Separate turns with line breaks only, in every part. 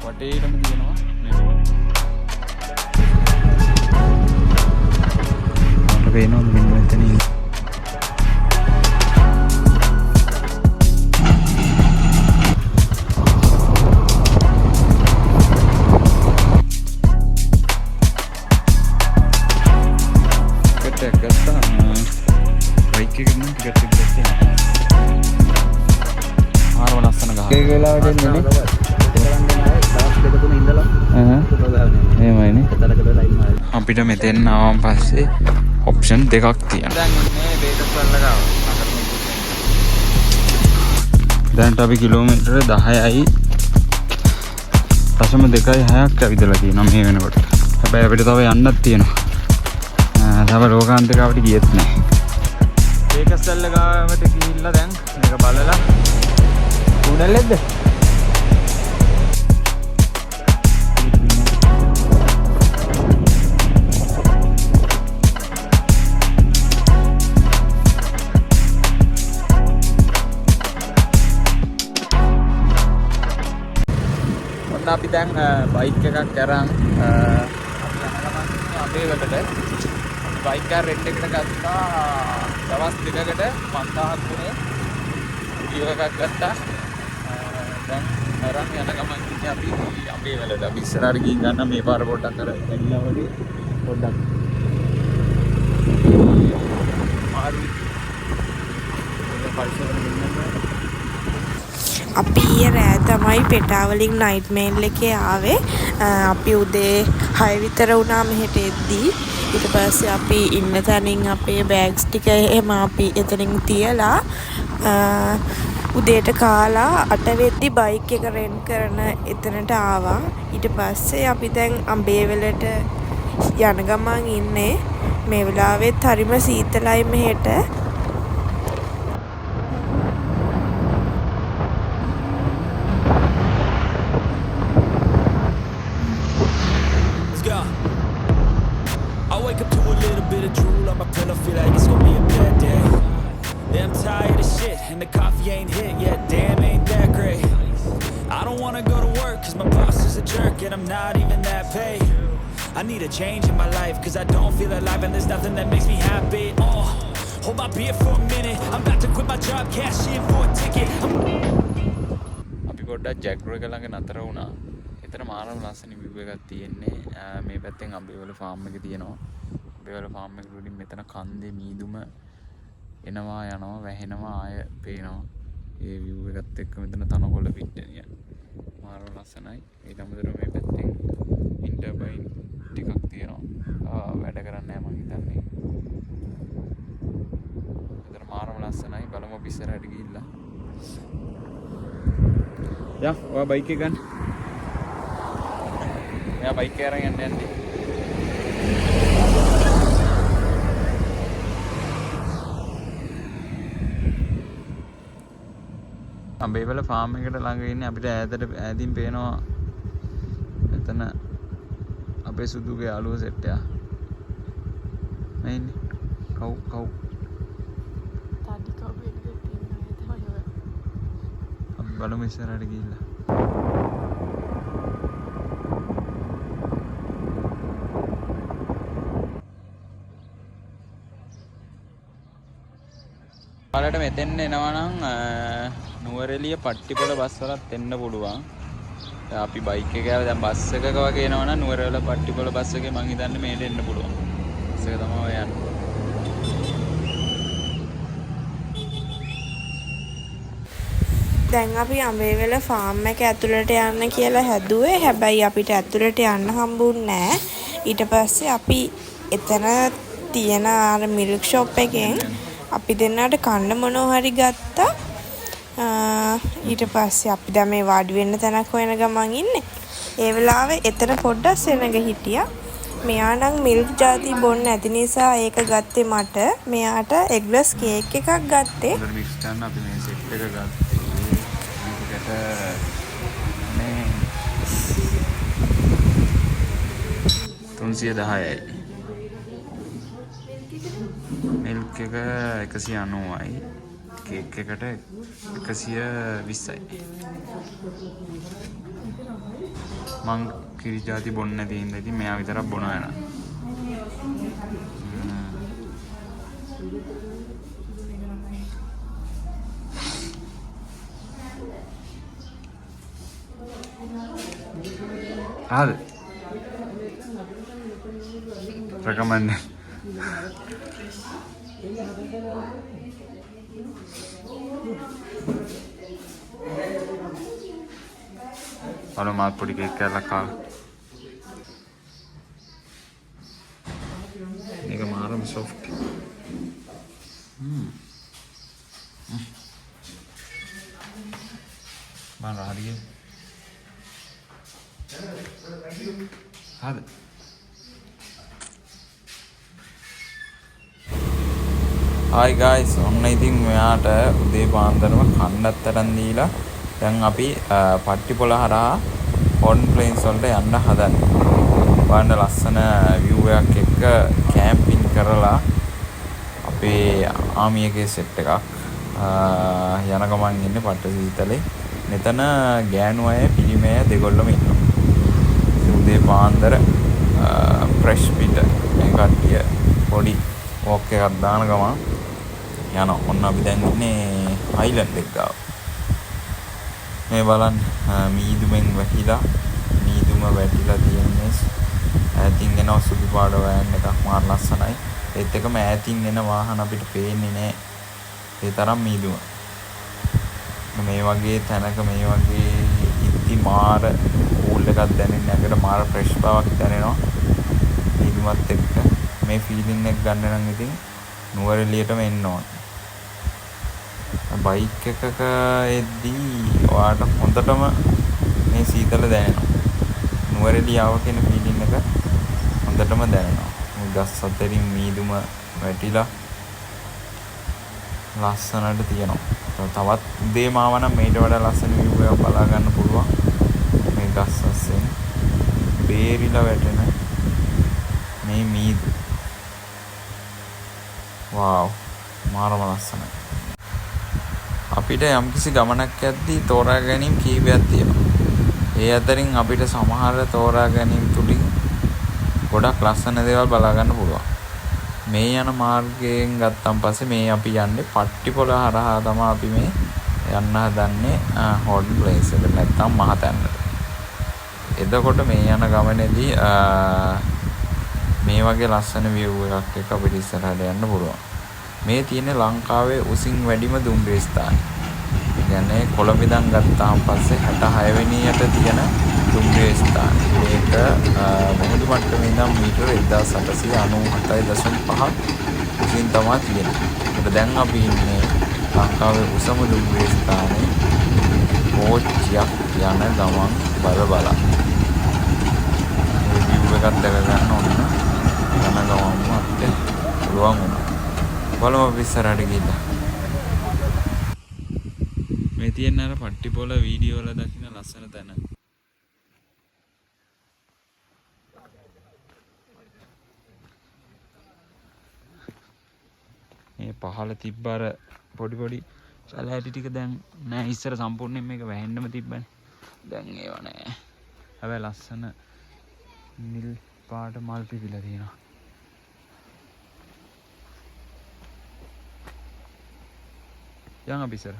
වටේටම තියෙනවා මේ. මට පේනවද මෙන්න මෙතන ඉන්නේ? ටිකට් එකක් ගත්තා. බයික් එකේ නම් ටිකට් එකක් ගත්තේ නෑ. මාරම ලස්සන ගහක්. ඒක වෙලාවට එන්නේ නේ. එහෙමයිනේ. අපිට මෙතෙන් ආවන් පස්සේ ඔප්ෂන් දෙකක් තියෙනවා. දැන් ඉන්නේ බේකස්වැල්ල ගාව. දැන්ට අපි කිලෝමීටර 10.26ක් ඇවිදලා තියෙනවා මේ වෙනකොට. හැබැයි අපිට තව යන්නත් තියෙනවා. තව ලෝකාන්ත ගාවට ගියෙත් නෑ. බේකස්වැල්ල ගාවට ගිහිල්ලා දැන් මේක බලලා කුණල්ලෙද්ද? ඔන්න අපි දැන් බයික් එකක් අරන් අපි යන ගමන් ඉන්නේ අඹේවලට. අපි බයික් එක රෙන්ට් එකට ගත්තා දවස් දෙකකට 5000ක් වුණේ. ඩියෝ එකක් ගත්තා. දැන් අරන් යන ගමන් ඉන්නේ අපි අඹේවලට. අපි ඉස්සරහට ගිහින් ගන්න මේ පාර පොඩ්ඩක් අර ඇවිල්ලා වගේ පොඩ්ඩක් මාරුයි. ඒක පරිසරෙ ගෙන්නන්න.
අපි ඊයේ රෑ තමයි පෙටාවලින් නයිට් මේල් එකේ ආවේ. අපි උදේ 6 විතර වුණා මෙහෙට එද්දී. ඊට පස්සේ අපි ඉන්න තැනින් අපේ බෑග්ස් ටික එහෙම අපි එතනින් තියලා උදේට කාලා 8 වෙද්දි බයික් එක රෙන්ට් කරන එතනට ආවා. ඊට පස්සේ අපි දැන් අඹේවලට යන ගමන් ඉන්නේ. මේ වෙලාවෙත් හරිම සීතලයි මෙහෙට.
Let's go. I wake up to a little bit of drool on my pillow, feel like it's gonna be a bad day. Yeah, I'm tired of shit, and the coffee ain't hit yet. Damn, ain't that great. I don't wanna go to work, 'cause my boss is a jerk, and I'm not even that paid. I need a change in my life, 'cause I don't feel alive, and there's nothing that makes me happy. Oh, hold my beer for a minute. I'm about to quit my job, cash in for a ticket. I'm
අපි පොඩ්ඩක් ජැග්‍රෝ එක ළඟ නතර වුණා. එතන මාරම ලස්සන view එකක් තියෙන්නේ. මේ පැත්තෙන් අඹේවල ෆාම් එක තියෙනවා. අඹේවල ෆාම් එකට උඩින් මෙතන කන්දේ මීදුම එනවා යනවා වැහෙනවා ආය පේනවා. ඒ විව් එකත් එක්ක මෙතන තනකොළ පිට්ටනිය මාරම ලස්සනයි. ඊට අමතරව මේ පැත්තෙන් ඉන්ටර්බයින් ටිකක් තියෙනවා. වැඩ කරන්නේ නැහැ මං හිතන්නේ. මෙතන මාරම ලස්සනයි. බලමු අපි ඉස්සරහට ගිහිල්ලා. යා, ඔයා බයික් එක ගන්න. එයා බයික් එක අරන් යන්න යන්නේ. අඹේවල ෆාම් එකට ළඟ ඉන්නේ. අපිට ඈතට ඈතින් පේනවා එතන අපේ සුදුගේ යාළුව සෙට් එක. මේ ඉන්නේ. කව් කව්.
තඩි කව් වෙන්න තියෙන අය තමයි ඔය.
අපි බලමු ඉස්සරහට ගිහිල්ලා. ඔයාලට මෙතෙන් එනවා නම් නුවරඑළිය පට්ටිපොළ බස් වලත් එන්න පුළුවන්. දැන් අපි බයික් එක ආවේ, දැන් බස් එකක වගේ එනවා නම් නුවරඑළිය පට්ටිපොළ බස් එකේ මං හිතන්නේ මෙහෙට එන්න පුළුවන්. බස් එක තමයි ඔය යන්නේ.
දැන් අපි අඹේවල ෆාම් එක ඇතුළට යන්න කියලා හැදුවේ. හැබැයි අපිට ඇතුළට යන්න හම්බුන්නේ නෑ. ඊට පස්සේ අපි එතන තියෙන අර මිල්ක් ෂොප් එකෙන් අපි දෙන්නට කන්න මොනවා හරි ගත්තා. ඊට පස්සේ අපි දැන් මේ වාඩි වෙන්න තැනක් හොයන ගමන් ඉන්නේ. ඒ වෙලාවේ එතන පොඩ්ඩක් සෙනග හිටියා. මෙයා නම් මිල්ක් ජාති බොන්න නැති නිසා ඒක ගත්තේ මට. මෙයාට එග්ලස් කේක් එකක් ගත්තේ.
හොඳට මික්ස් කරන්න අපි මේ සෙට් එක ගත්තේ. මේකට මේ 310යි. මිල්ක් එක 190යි. කේක් එකට 120යි. මං කිරි ජාති බොන්නේ නැති හින්දා ඉතින් මෙයා විතරක් බොනවා යනවා. රහද? රෙකමන්ඩ්. බලමු මාත් පොඩි කේක් කෑල්ලක් කාලා. මේක මාරම සොෆ්ට්. මං රහද කියලා? රහද? හායි ගයිස්, ඔන්න ඉතින් මෙයාට උදේ පාන්දරම කන්නත් අරන් දීලා දැන් අපි පට්ටිපොළ හරහා හෝටන් ප්ලේන්ස් වලට යන්න හදන්නේ. බලන්න ලස්සන විව් එකක් එක්ක කැම්පින් කරලා අපේ ආමි එකේ සෙට් එකක් යන ගමන් ඉන්නේ පට්ට සීතලේ. මෙතන ගෑනු අය පිරිමි අය දෙගොල්ලම ඉන්නවා. ඉතින් උදේ පාන්දර ෆ්‍රෙෂ් පිට මේ කට්ටිය පොඩි වොක් එකක් දාන ගමන් යනවා. ඔන්න අපි දැන් ඉන්නේ අයිලන්ඩ් එක ගාව. මේ බලන්න මීදුමෙන් වැහිලා මීදුම වැටිලා තියෙන්නේ. ඈතින් එනවා සුදු පාට වෑන් එකක් මාර ලස්සනයි. ඒත් එකම ඈතින් එන වාහන අපිට පේන්නේ නෑ. ඒ තරම් මීදුම. මේ වගේ තැනක මේ වගේ ඉද්දි මාර කූල් එකක් දැනෙන්නේ. ඇඟට මාර ෆ්‍රෙෂ් බවක් දැනෙනවා. මීදුමත් එක්ක මේ ෆීලිං එක ගන්න නම් ඉතින් නුවරඑළියටම එන්න ඕන. බයික් එකක එද්දී ඔයාට හොඳටම මේ සීතල දැනෙනවා. නුවරඑළිය ආව කියන ෆීලිං එක හොඳටම දැනෙනවා. මේ ගස් අතරින් මීදුම වැටිලා ලස්සනට තියෙනවා. තවත් උදේම ආව නම් මීට වඩා ලස්සන විව් එකක් බලා ගන්න පුළුවන්. මේ ගස් අස්සෙන් බේරිලා වැටෙන මේ මීදු. වාව්, මාරම ලස්සනයි. අපිට යම්කිසි ගමනක් යද්දී තෝරා ගැනීම් කිහිපයක් තියෙනවා. ඒ අතරින් අපිට සමහර තෝරා ගැනීම් තුලින් ගොඩක් ලස්සන දේවල් බලා ගන්න පුළුවන්. මේ යන මාර්ගයෙන් ගත්තන් පස්සේ මේ අපි යන්නේ පට්ටිපොළ හරහා තමයි අපි මේ යන්න හදන්නේ, හෝටන් ප්ලේස් එකට නැත්තම් මහතැන්නට. එතකොට මේ යන ගමනේදී මේ වගේ ලස්සන විව් එකක් එක්ක අපිට ඉස්සරහට යන්න පුළුවන්. මේ තියෙන්නේ ලංකාවේ උසින් වැඩිම දුම්රිය ස්ථානය. ඒ කියන්නේ කොළඹ ඉඳන් ගත්තාම පස්සේ හැටහය වෙනියට තියෙන දුම්රිය ස්ථානය. මේක මුහුදු මට්ටමේ ඉඳන් මීටර එක්දාස් අටසිය අනූහතයි දශම පහක් උසින් තමා තියෙන්නේ. ඒකට දැන් අපි ඉන්නේ ලංකාවේ උසම දුම්රිය ස්ථානයේ කෝච්චියක් යන ගමන් බල බලා. මේ විව් එකක් දැක ගන්න ඕන යන ගමන්ම අපිට පුළුවන් වුණා. බලමු අපි ඉස්සරහට ගිහිල්ලා. මේ තියෙන අර පට්ටිපොළ වීඩියෝ වල දකින්න ලස්සන තැන. මේ පහළ තිබ්බ අර පොඩි පොඩි සැලැටි ටික දැන් නෑ. ඉස්සර සම්පූර්ණයෙන් මේක වැහෙන්නම තිබ්බනේ. දැන් ඒව නෑ. හැබැයි ලස්සන නිල් පාට මල් පිපිලා තියෙනවා. යන් අපි ඉස්සර.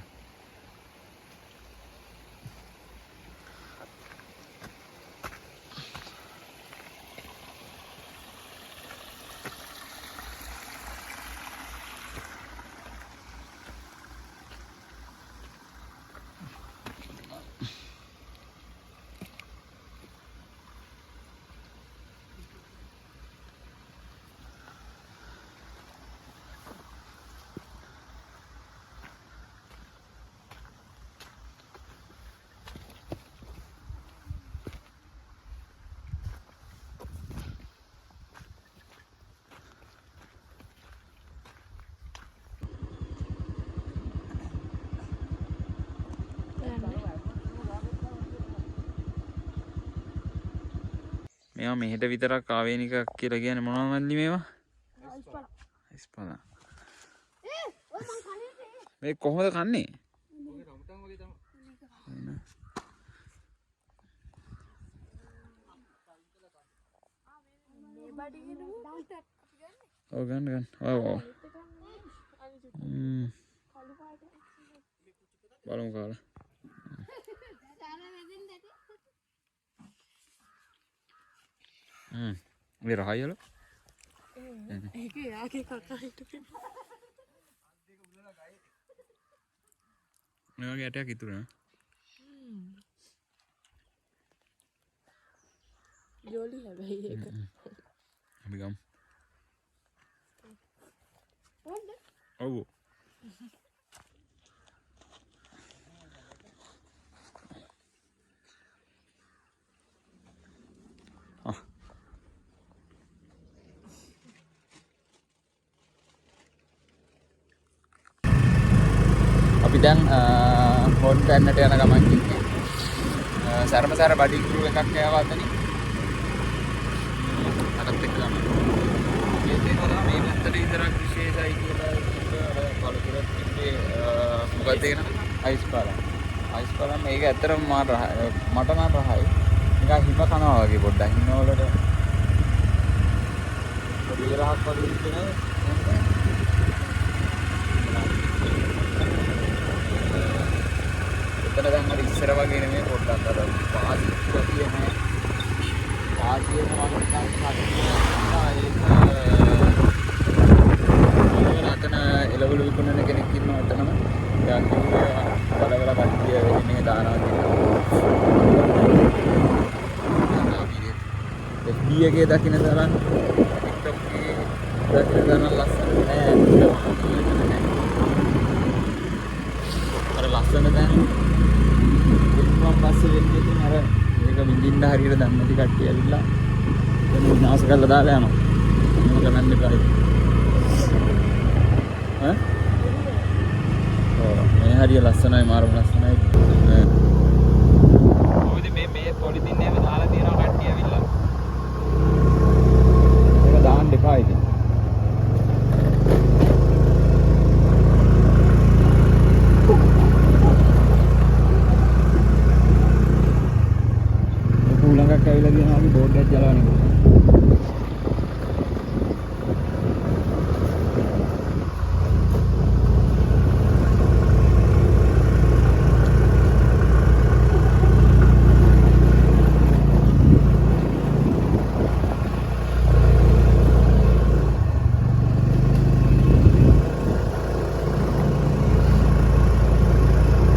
මේවා මෙහෙට විතරක් ආවේනිකක් කියලා කියන්නේ මොනවද මල්ලි මේවා? අයිස්පලා. මේ කොහොමද කන්නේ? ඔව් ගන්න ගන්න. ඔව් ඔව්. බලමු කාලා. මේ රහයි වල.
ඒක එයාගේ කකා හිටපු.
මේ වගේ ඇටයක් ඉතුරු නෑ.
ජෝලි හැබැයි ඒක.
අපි ගමු. ඔව්. අපි දැන් හොන් පැන්නට යන ගමන් ඉන්නේ. සැරම සැර බඩි ක්‍රූ එකක් ආවා අතනින්. අරත් එක්ක තමයි. මේ තේනවා මේ පැත්තට විතරක් විශේෂයි කියලා තිබ්බ අර පළතුරක් තිබ්බේ මොකක්ද ඒක නම? අයිස් පාලම්. අයිස් පාලම් මේක ඇත්තටම මාර රහයි. මට නම් රහයි. නිකන් හිම කනවා වගේ පොඩ්ඩක්. හිම වලට පොඩි රහක් වගේ තිබුණේ. එතන දැන් අර ඉස්සර වගේ නෙමෙයි පොඩ්ඩක් අර පාසි ගතිය නෑ. පාසියම වගේ නිකන් කට්ටිය ඒක අතන එළවලු විකුණන කෙනෙක් ඉන්නවා එතනම. එයා කිව්වේ බල බල කට්ටිය වෙන එක දානවා කියලා. FB එකේ දකින්න තරම් TikTok එකේ දකින්න තරම් ලස්සන නෑ. අර ලස්සන තැන් ඉක්මන් පස්සේ වෙන්නේ ඉතින් අර මේක විඳින්න හරියට දන්නේ නැති කට්ටිය ඇවිල්ලා එතන විනාශ කරලා දාලා යනවා. එහෙම කරන්න එපා ඉතින්. ඈ? ඔව් මේ හරිය ලස්සනයි මාරම ලස්සනයි. ඔය ඉතින් මේ මේ පොලිතින් එහෙම දාලා තියෙනවා කට්ටිය ඇවිල්ලා. ඒක දාන්න එපා ඉතින්. ඌලඟක් ඇවිල්ලා තියෙනවා වගේ බෝඩ් එකක් ජලවන එක.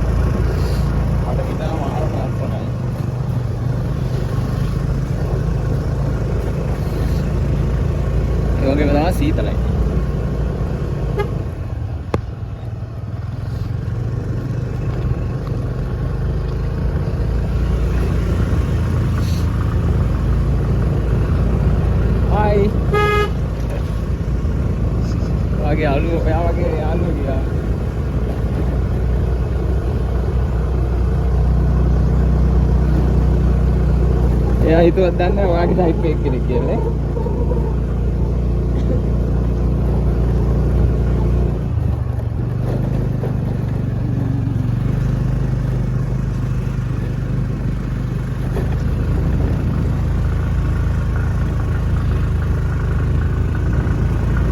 මට හිතෙනවා මාරම ලස්සනයි. ඒ වගේම තමයි සීතලයි. හායි. ඔයාගේ යාළුවෝ ඔයා වගේ යාළුවෝ ගියා. එයා හිතුවත් දන්නේ නැහැ ඔයාගේ ටයිප් එක කෙනෙක් කියලා නේ.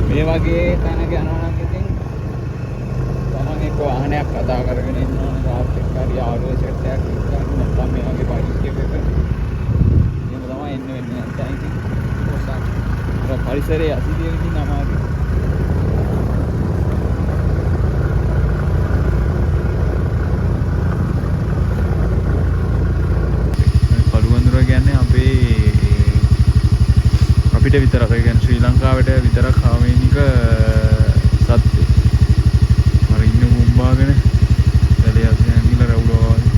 මේ වගේ තැනක යනවා නම් ඉතින් තමන් එක්ක වාහනයක් කතා කරගෙන ඉන්න ඕනේ, කාත් එක්ක හරි යාළුවෝ සෙට් එකක් එක්ක හරි නැත්නම් මේ වගේ බයික් එකක එහෙම තමයි එන්න වෙන්නේ. නැත්නම් ඉතින් අර පරිසරයේ අසිරිය විඳින්න අමාරුයි. කළු වඳුර කියන්නේ අපේ අපිට විතරක්, ඒ කියන්නේ ශ්‍රී ලංකාවට විතරක් ආවේනික සත්ත්වයෙක්. අර ඉන්න මුම්බාගෙන වැලේ අස්සේ ඇඟිල්ල රවුලවා වගේ.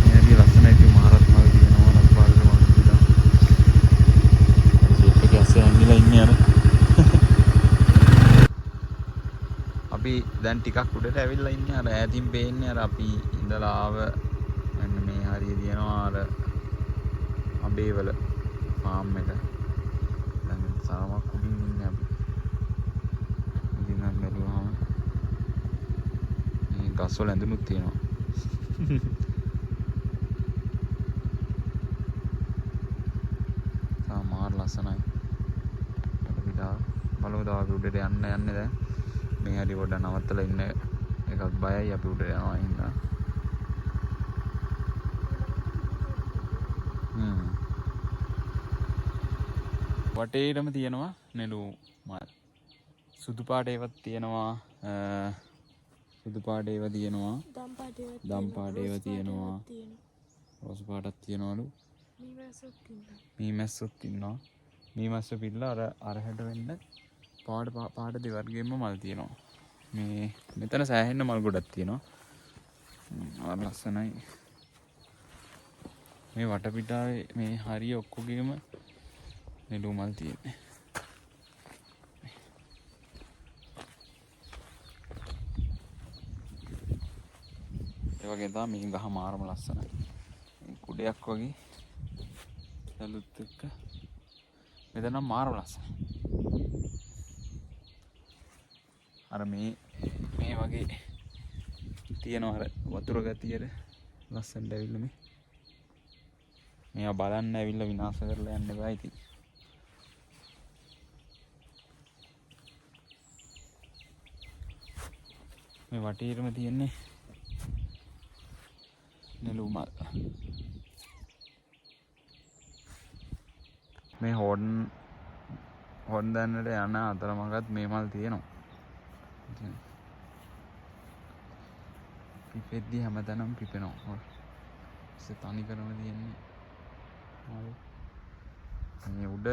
මේ හරිය ලස්සනයි ඉතින් මහරත් මල් තියෙනවා රතු පාටට මල් තියලා. අර ජීප් එකේ අස්සේ ඇඟිල්ල ඉන්නේ අර. අපි දැන් ටිකක් උඩට ඇවිල්ලා ඉන්නේ. අර ඈතින් පේන්නේ අර අපි ඉඳලා ආව මෙන්න මේ හරිය තියෙනවා අර අබේවල ෆාම් එක. දැන් සාමක් උඩින් ඉන්නේ අපි. ඉතින් නම් බැලුවාම ගස්වල ඇඳුනුත් තියෙනවා. තා මාර ලස්සනයි. වටපිටාව බලමු තව අපි උඩට යන්න යන්නේ දැන්. මේ හරි පොඩ්ඩක් නවත්තලා ඉන්න එකත් බයයි අපි උඩට යනවා හින්දා. වටේටම තියෙනවා නෙළුම් මල්. සුදු පාට ඒවත් තියෙනවා. සුදු පාට ඒවා තියෙනවා. දම් පාට ඒවා තියෙනවා. රෝස් පාටක් තියෙනවලු. මීමැස්සොත් ඉන්නවා. මීමැස්සොත් පිළලා අර අරහැට වෙන්න පාට පාට දෙවර්ගෙම මල් තියෙනවා. මේ මෙතන සෑහෙන්න මල් ගොඩක් තියෙනවා. ආ ලස්සනයි. මේ වටපිටාවේ මේ හරිය ඔක්කොගේම නෙළුම් මල් තියෙන්නේ. ඒ වගේ තමයි මේ ගහ මාරම ලස්සනයි. මේ කුඩයක් වගේ සලුත් එක්ක මෙතන නම් මාරම ලස්සනයි. අර මේ වගේ තියෙනවා අර වතුර ගතියට ලස්සනට ඇවිල්ලා මේ මේවා බලන්න ඇවිල්ලා විනාශ කරලා යන්න එපා ඉතින්. මේ වටේටම තියෙන්නේ නෙළුම් මල්. මේ හොන් දැන්නට යන අතරමඟත් මේ මල් තියෙනවා. පිපෙද්දි හැමතැනම පිපෙනවා. ඉතින් තනි කරම තියෙන්නේ මල්. මේ උඩ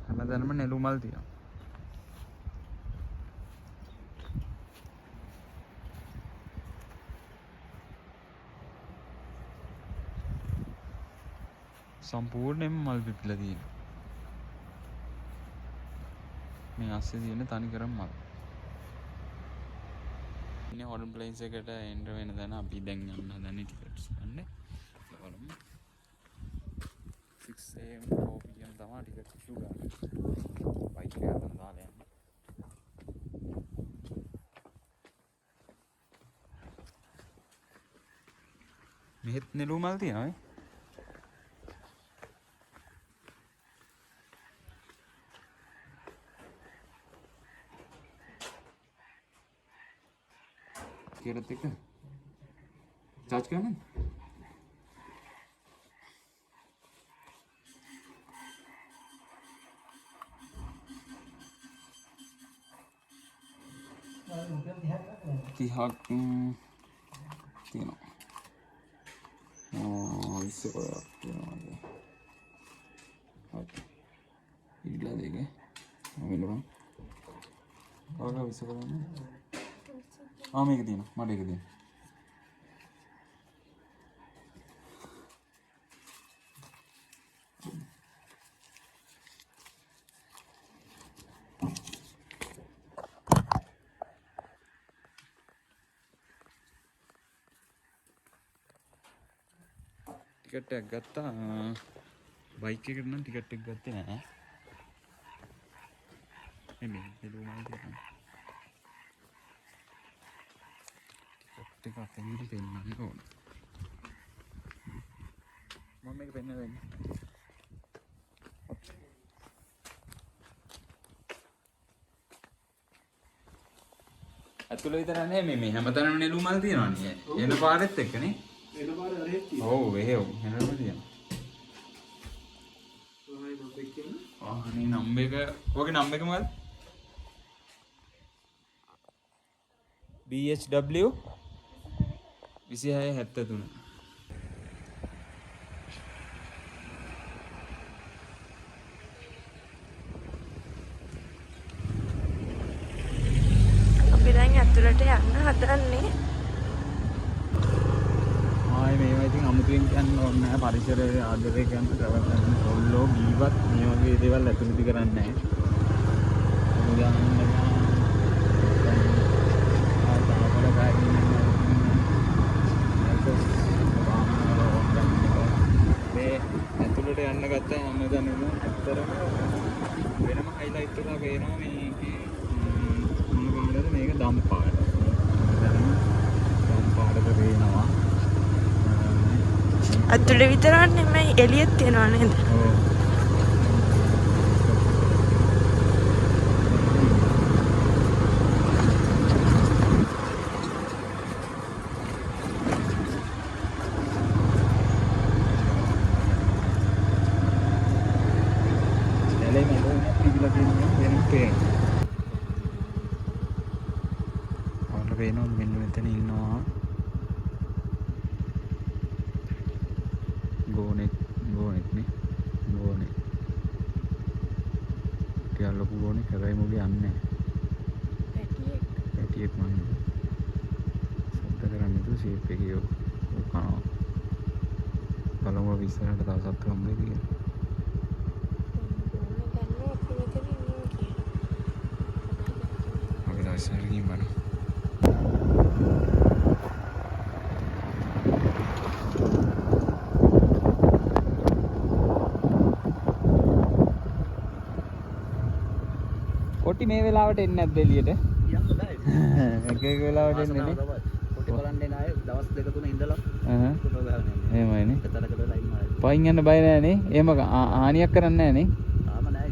හැමතැනම නෙළුම් මල් තියෙනවා. සම්පූර්ණයෙන්ම මල් පිපිලා තියෙනවා. මේ අස්සේ තියෙන තනි කරම මල්. ඉන්නේ හොරන් ප්ලේන්ස් එකට එන්ටර් වෙන තැන අපි දැන් යන්න හදන්නේ ටිකට්ස් ගන්න. බලමු. 6 AM 4 PM තමයි ටිකට් ඉෂුව ගන්න. බයික් එක අතන දාලා යන්න. මෙහෙත් නෙළුම් මල් තියෙනවා නේ. කියලාත් එක්ක චාර්ජ් කරන්නද? තිහක් තියෙනවා. 20 කොයක් තියෙනවා වගේ. හරි. ඉල්ලා දෙක. මම ඉල්ලනවා. ඔයාලා 20 කොයක් නේ? ආ මේක තියෙනවා. මට ඒක තියෙනවා. ටිකට් එකක් ගත්තා. බයික් එකට නම් ටිකට් එකක් ගත්තේ නෑ. මේ නෙළුම් මල් තියෙනවා. ටිකට් එක අතෙන් පෙන්නන්න ඕන. මම මේක පෙන්නලා දෙන්න. ඇතුළ විතර නෑ මේ හැමතැනම නෙළුම් මල් තියෙනවා නේ. එන පාරෙත් එක්ක නේ.
එන පාර අර හෙත් තියෙනවා.
ඔව් එහෙව් එනම තියෙනවා.
ඔහයි නම්බර් එක කියන්න.
ආ අනේ නම්බර් එක ඔයගේ නම්බර් එක මොකද්ද? BHW 2673.
අපි දැන් ඇතුළට යන්න හදන්නේ.
ආයේ මේවා ඉතින් අමුතුවෙන් කියන්න ඕනේ නෑ. පරිසරයේ ආදරය කරන ට්‍රැවල් කරන කොල්ලෝ බීවත් මේ වගේ දේවල් ඇතුළත කරන්නේ නෑ. උදාහරණයක් මේ ඇතුළට යන්න ගත්තා හැමතැනම ඇත්තටම වෙනම හයිලයිට් එකක් එනවා මේකේ මොන පාටද? ගම් පාට. මෙතනම ගම් පාටක පේනවා.
ඇතුලේ විතරක් නෙමෙයි එළියෙත් තියෙනවා නේද?
ඔව්. ඇලේ මැද උනත් තිබිලා තියෙනවා වෙනම පේනවා. ඔයාලට පේනවද මෙන්න මෙතන ඉන්නවා ගෝනෙක් ගෝනෙක් නේ ගෝනෙක්. ටිකක් ලොකු ගෝනෙක්, හැබැයි මුගේ යන්නේ නැහැ.
පැටියෙක්.
පැටියෙක් මං සද්ද කරන්නේ නැතුව ෂේප් එකේ ඔව් කනවා. බලමු අපි ඉස්සරහට තව සත්තු හම්බ වෙයිද කියලා.
ගෝනේ දන්නවා අපි මෙතන ඉන්නවා කියලා.
අපි තව ඉස්සරහට ගිහින් බලමු. කොටි මේ වෙලාවට එන්නේ නැද්ද එළියට?
යන්න බෑ.
එක එක වෙලාවට එන්නේ නේ.
කොටි බලන්න එන අය දවස් දෙක තුන ඉඳලා
අහහ.
ෆොටෝ ගහගෙන යන්නේ.
එහෙමයිනේ.
එක තැනකට වෙලා ඉන්නවා අය.
පයින් යන්න බය නෑ නේ. එහෙම හානියක් කරන්නේ නෑ නේ.
තාම නෑ.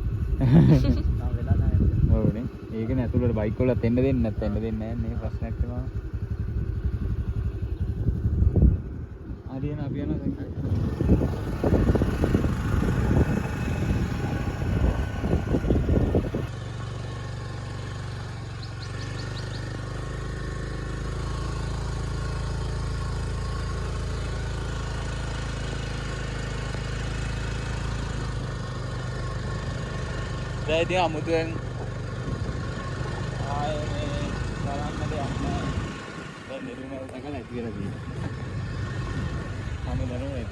තාම වෙලා නෑ.
ඔව්නේ. ඒකනේ ඇතුළට බයික් වලත් එන්න දෙන්නේ නැත්නම් එන්න දෙන්නේ නෑ නේ, ප්‍රශ්නයක් වෙනවා. හරි එහෙනම් අපි යනවා දැන්. දැන් ඉතින් අමුතුවෙන් ආයේ මේ බලන්න දෙයක් නෑ. දැන් නෙළුම් මල් දැකලා ඇති වෙලා තියෙනවා. මම දන්නවා ඒක.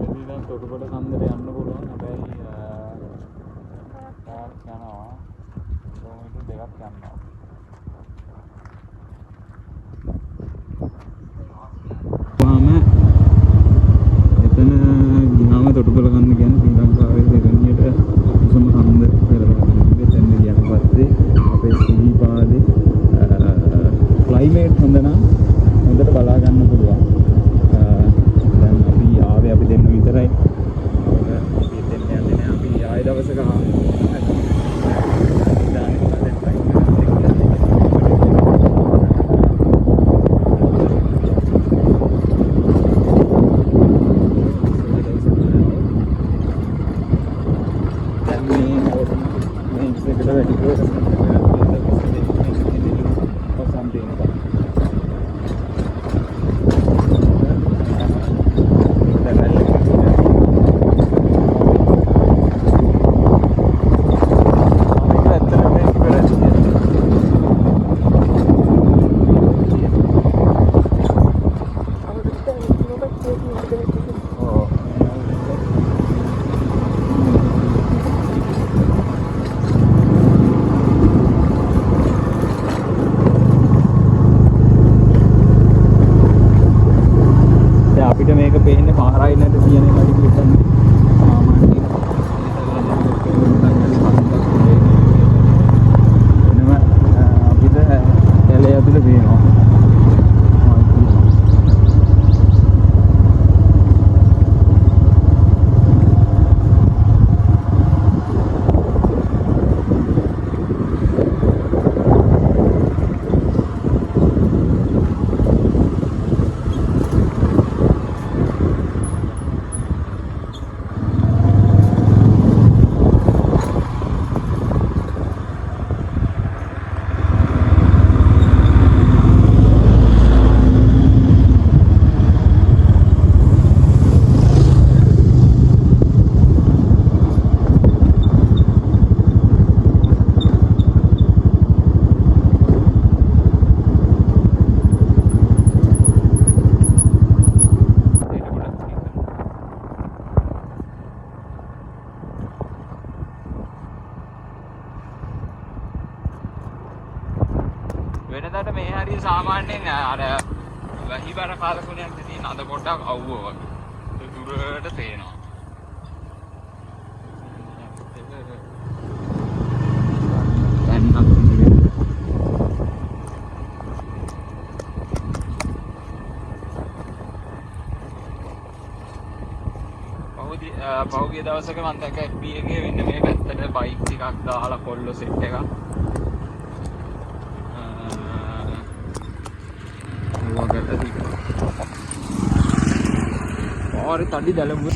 එදින දැන් තොටුපොළ කන්දට යන්න පුළුවන්. හැබැයි පාරක් යනවා. කිලෝමීටර් 2ක් යනවා. වහම එතන ගියාම තොටුපොළ කන්ද කියන්නේ ශ්‍රී ලංකාවේ දෙවෙනියට උසම කන්ද කියලා බලන්න. එතෙන්ට ගියාට පස්සේ අපේ සිරිපාදේ ක්ලයිමේට් හොඳ නම් හොඳට බලා ගන්න පුළුවන්. දැන් අපි ආවේ අපි දෙන්න විතරයි. අපි දෙන්න යන්නේ නෑ. අපි ආයෙ දවසක දැන් මේ මේ එකට වැඩිපුර අවසන් තියෙනවා.
අවුරුද්ද මොකක්ද
ඔව්. දැන් අපිට මේක පේන්නේ පාරයි නැද කියන එක ටික විතරනේ. සාමාන්‍යයෙන් වෙනම අපිට කැලේ ඇතුලේ පේනවා. වෙනදට මේ හරිය සාමාන්‍යයෙන් අර වැහිබර කාලකුණයක් තියෙන, අද පොඩ්ඩක් අවුව වගේ. දුරට පේනවා. පහුගිය දවසක මං දැක්ක FB එකේ වෙන්න මේ පැත්තට බයික් ටිකක් දාලා කොල්ලෝ සෙට් එකක්. ඒවා කරලා තිබ්බා. පාරේ තඩි දලඹු.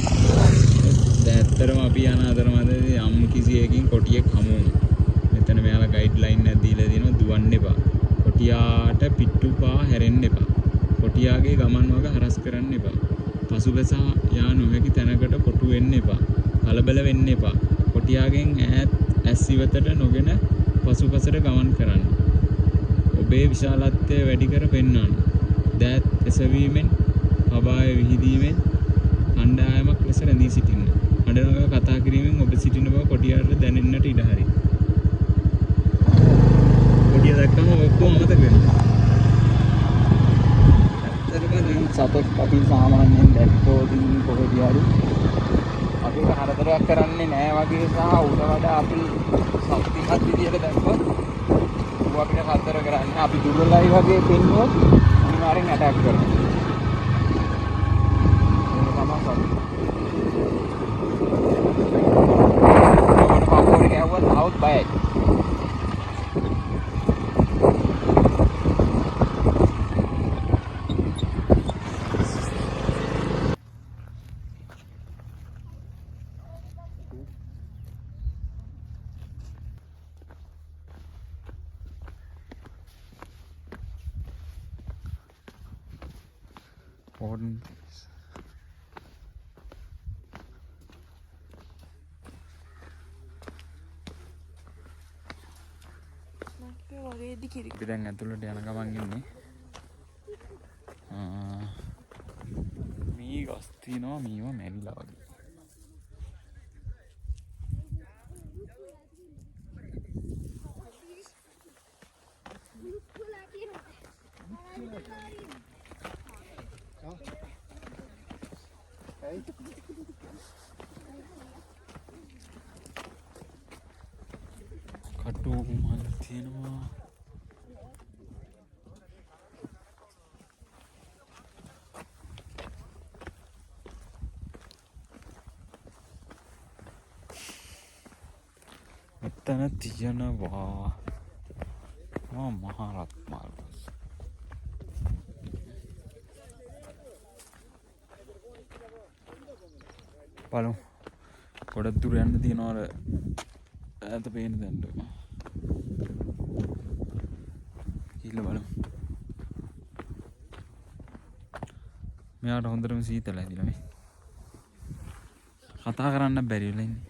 දැන් ඇත්තටම අපි යන අතරමැදදී යම් කිසි එකකින් කොටියෙක් හමු වුණා. මෙතන මෙයාලා ගයිඩ්ලයින් එකක් දීලා තියෙනවා, දුවන්න එපා. කොටියාට පිට්ටු පා හැරෙන්න එපා. කොටියාගේ ගමන් වග හරස් කරන්න එපා. පසුබැස යා නොහැකි තැනකට කොටු වෙන්න එපා. කලබල වෙන්න එපා. කොටියාගෙන් ඈත් ඇස් ඉවතට නොගෙන පසුපසට ගමන් කරන්න. ඔබේ විශාලත්වය වැඩි කර පෙන්වන්න. දෑත් එසවීමෙන්, කබාය විහිදීමෙන් කණ්ඩායමක් ලෙස රැඳී සිටින්න. හඬ නගා කතා කිරීමෙන් ඔබ සිටින බව කොටියාට දැනෙන්නට ඉඩ හරින්න. කොටිය දැක්කම ඔක්කොම අමතක වෙනවා. ඇත්තටම දැන් සතෙක් අපි සාමාන්‍යයෙන් දැක්කොත් කොහෙද හරි අපි ඒක හරදරයක් කරන්නේ නෑ වගේ සහ ඌට වඩා අපි ශක්තිමත් විදියට දැක්කොත් ඌ අපිට කරදර කරන්නේ. අපි දුර්වලයි වගේ පෙන්නුවොත් අනිවාර්යෙන් ඇටැක් කරනවා. ඒක තමයි සත්‍ය. ඔබට පපුවට ගැහුවත් ආවොත් බයයි. Warden.
වගේදි කිරි.
අපි දැන් ඇතුළට යන ගමන් ඉන්නේ. මී ගස් තියෙනවා, මීව මැරිලා වගේ. කටු මල් තියෙනවා. මෙතන තියෙනවා මහා රත්මල් ගස්. බලමු. ගොඩක් දුර යන්න තියෙනවා අර ඈත පේන තැනට. ගිහිල්ලා බලමු. මෙයාට හොඳටම සීතල ඇදිලා මේ. කතා කරන්න බැරි වෙලා ඉන්නේ.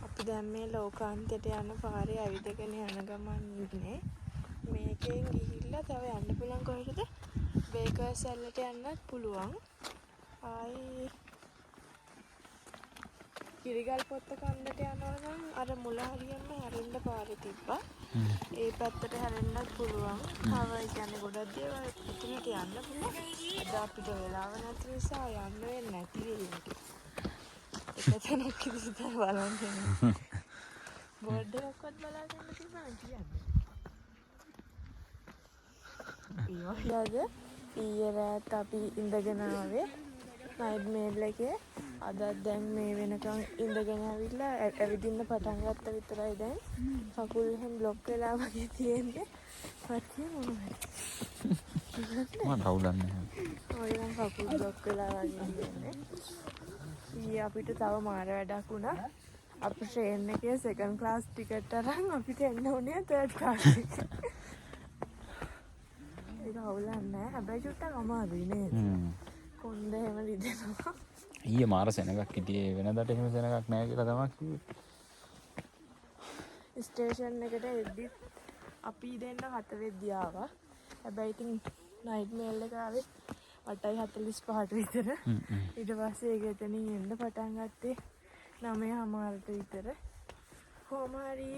අපි දැන් මේ ලෝකාන්තයට යන පාරේ ඇවිදගෙන යන ගමන් ඉන්නේ. මේකෙන් ගිහිල්ලා තව යන්න පුළුවන් කොහෙටද? බේකර්ස් ඇල්ලට යන්නත් පුළුවන්. ආයි කිරිගල් පොත්ත කන්දට යනවා නම් අර මුල හරියම හැරෙන්න පාරේ තිබ්බා. ඒ පැත්තට හැරෙන්නත් පුළුවන්. තව ඒ කියන්නේ ගොඩක් දේවල් එතනට යන්න පුළුවන්. අද අපිට වෙලාව නැති නිසා යන්න වෙන්නේ නැති වෙයි ඒක. එක තැනක් ඉඳලා තමයි බලන්න යන්නේ. බෝඩ් එකක්වත් බලාගන්න තිබ්බා නම් කියන්නේ. ඊළඟ ඊයේ රෑත් අපි ඉඳගෙන ආවේ නයිට් මේල් එකේ. අදත් දැන් මේ වෙනකන් ඉඳගෙන ඇවිල්ලා ඇවිදින්න පටන් ගත්ත විතරයි දැන්. කකුල් එහෙම බ්ලොක් වෙලා වගේ තියෙන්නේ. පටිය මොනවද?
මට අවුලක් නැහැ.
ඔය නම් කකුල් බ්ලොක් වෙලා වගේ තියෙන්නේ. ඊයේ අපිට තව මාර වැඩක් වුණා. අපි ට්‍රේන් එකේ සෙකන්ඩ් ක්ලාස් ටිකට් අරන් අපිට එන්න ඕනේ තර්ඩ් ක්ලාස් එක. ඒක අවුලක් නෑ. හැබැයි චුට්ටක් අමාරුයි නේද? කොන්ද එහෙම රිදෙනවා.
ඊයේ මාර සෙනගක් හිටියේ. වෙනදට එහෙම සෙනගක් නෑ කියලා තමයි කිව්වේ.
ස්ටේෂන් එකට එද්දිත් අපි දෙන්න 7 වෙද්දි ආවා. හැබැයි ඉතින් නයිට් මේල් එක ආවේ 8:45ට විතර. ඊට පස්සේ ඒක එතනින් එන්න පටන් ගත්තේ 9:30ට විතර. කොහොම හරි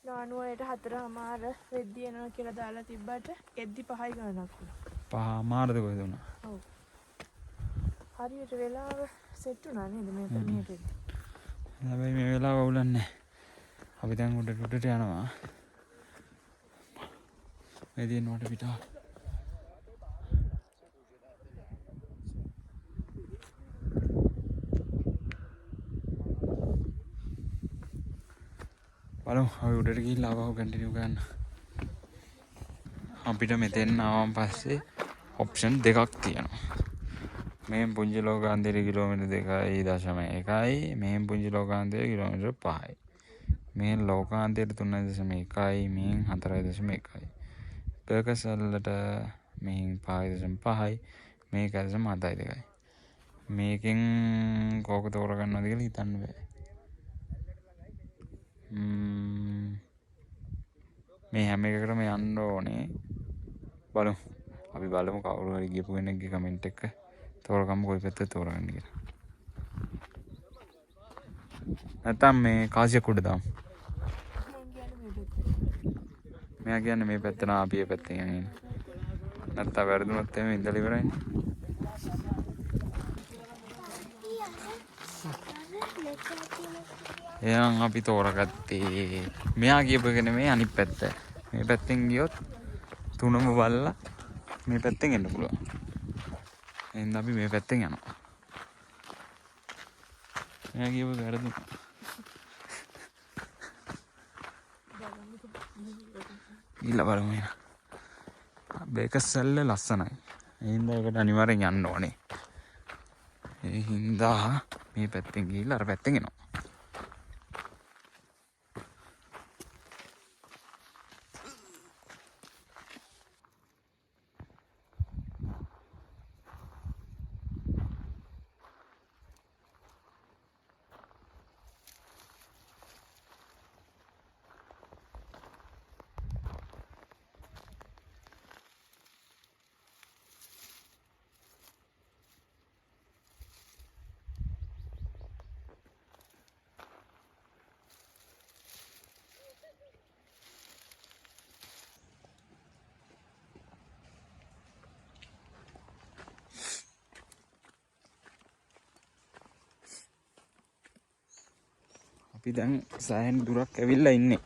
නානුවරට 4:30 වෙද්දි එනවා කියලා දාලා තිබ්බට එද්දි 5යි ගානක් වුණා.
5:30ද කොහෙද වුණා?
ඔව්. හරියට වෙලාව සෙට් වුණා නේද මේ මෙහෙට එද්දි?
හැබැයි මේ වෙලාව අවුලක් නැහැ. අපි දැන් උඩට උඩට යනවා. මේ තියෙන වට පිටාව. බලමු අපි උඩට ගිහිල්ලා ආපහු කන්ටිනියු කරන්න. අපිට මෙතෙන් ආවන් පස්සේ ඔප්ෂන් දෙකක් තියෙනවා. මෙහෙන් පුංචි ලෝකාන්තයට කිලෝමීටර් 2.1යි, මෙහෙන් පුංචි ලෝකාන්තයට කිලෝමීටර් 5යි. මෙහෙන් ලෝකාන්තයට 3.1යි, මෙහෙන් 4.1යි. පර්කසල්ලට මෙහෙන් 5.5යි, මේක 7.2යි. මේකෙන් කෝක තෝරගන්නවද කියලා හිතන්න බෑ. මේ හැම එකකටම යන්න ඕනේ. බලමු. අපි බලමු කවුරු හරි ගියපු කෙනෙක්ගේ කමෙන්ට් එක තෝරගමු කොයි පැත්තද තෝරගන්නේ කියලා. නැත්තම් මේ කාසියක් උඩ දාමු. මෙයා කියන්නේ මේ පැත්ත නා අපි ඒ පැත්තෙන් යන්නේ. නැත්තම් වැරදුනොත් එහෙම ඉඳලා ඉවරයිනේ. එහෙනම් අපි තෝරගත්තේ මෙයා කියපු එක නෙමෙයි අනිත් පැත්ත. මේ පැත්තෙන් ගියොත් තුනම බලලා මේ පැත්තෙන් එන්න පුළුවන්. එහෙනම් අපි මේ පැත්තෙන් යනවා. මෙයා කියපු එක වැරදුනා. ගිහලා බලමු එහෙනම්. බේකර්සල්ල ලස්සනයි. ඒ හින්දා ඒකට අනිවාර්යෙන් යන්න ඕනේ. ඒ හින්දා මේ පැත්තෙන් ගිහලා අර පැත්තෙන් එනවා. අපි දැන් සෑහෙන දුරක් ඇවිල්ලා ඉන්නේ.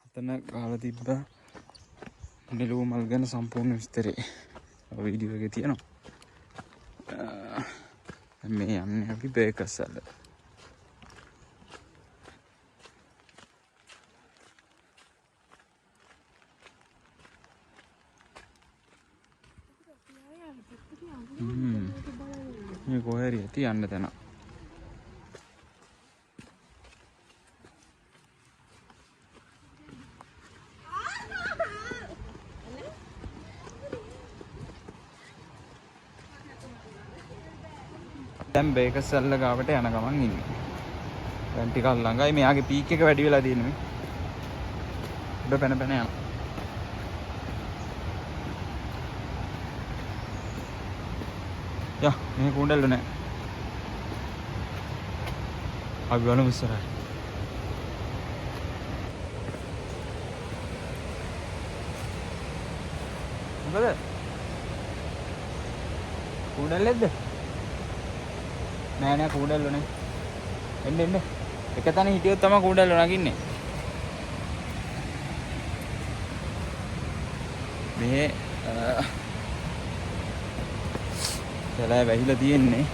අතන ගහලා තිබ්බ නෙළුව මල් ගැන සම්පූර්ණ විස්තරේ වීඩියෝ එකේ තියෙනවා. මේ යන්නේ අපි බේකර්සල්ල. මේ කොහේ හරි ඇති යන්න තැන. දැන් බේකර්සල්ල ගාවට යන ගමන් ඉන්නේ. දැන් ටිකක් ළඟයි. මෙයාගේ පීක් එක වැඩි වෙලා තියෙන්නේ මේ. උඩ පැන පැන යනවා. යා මේ කුණ්ඩල්ල නෑ. අපි බලමු ඉස්සරහට. මොකද? කුණ්ඩල්ලෙද්ද? නෑ නෑ කුණ්ඩල්ල නෑ. එන්න එන්න. එක තැන හිටියොත් තමයි කුණ්ඩල්ල නගින්නේ. මේ සැලෑ වැහිලා තියෙන්නේ.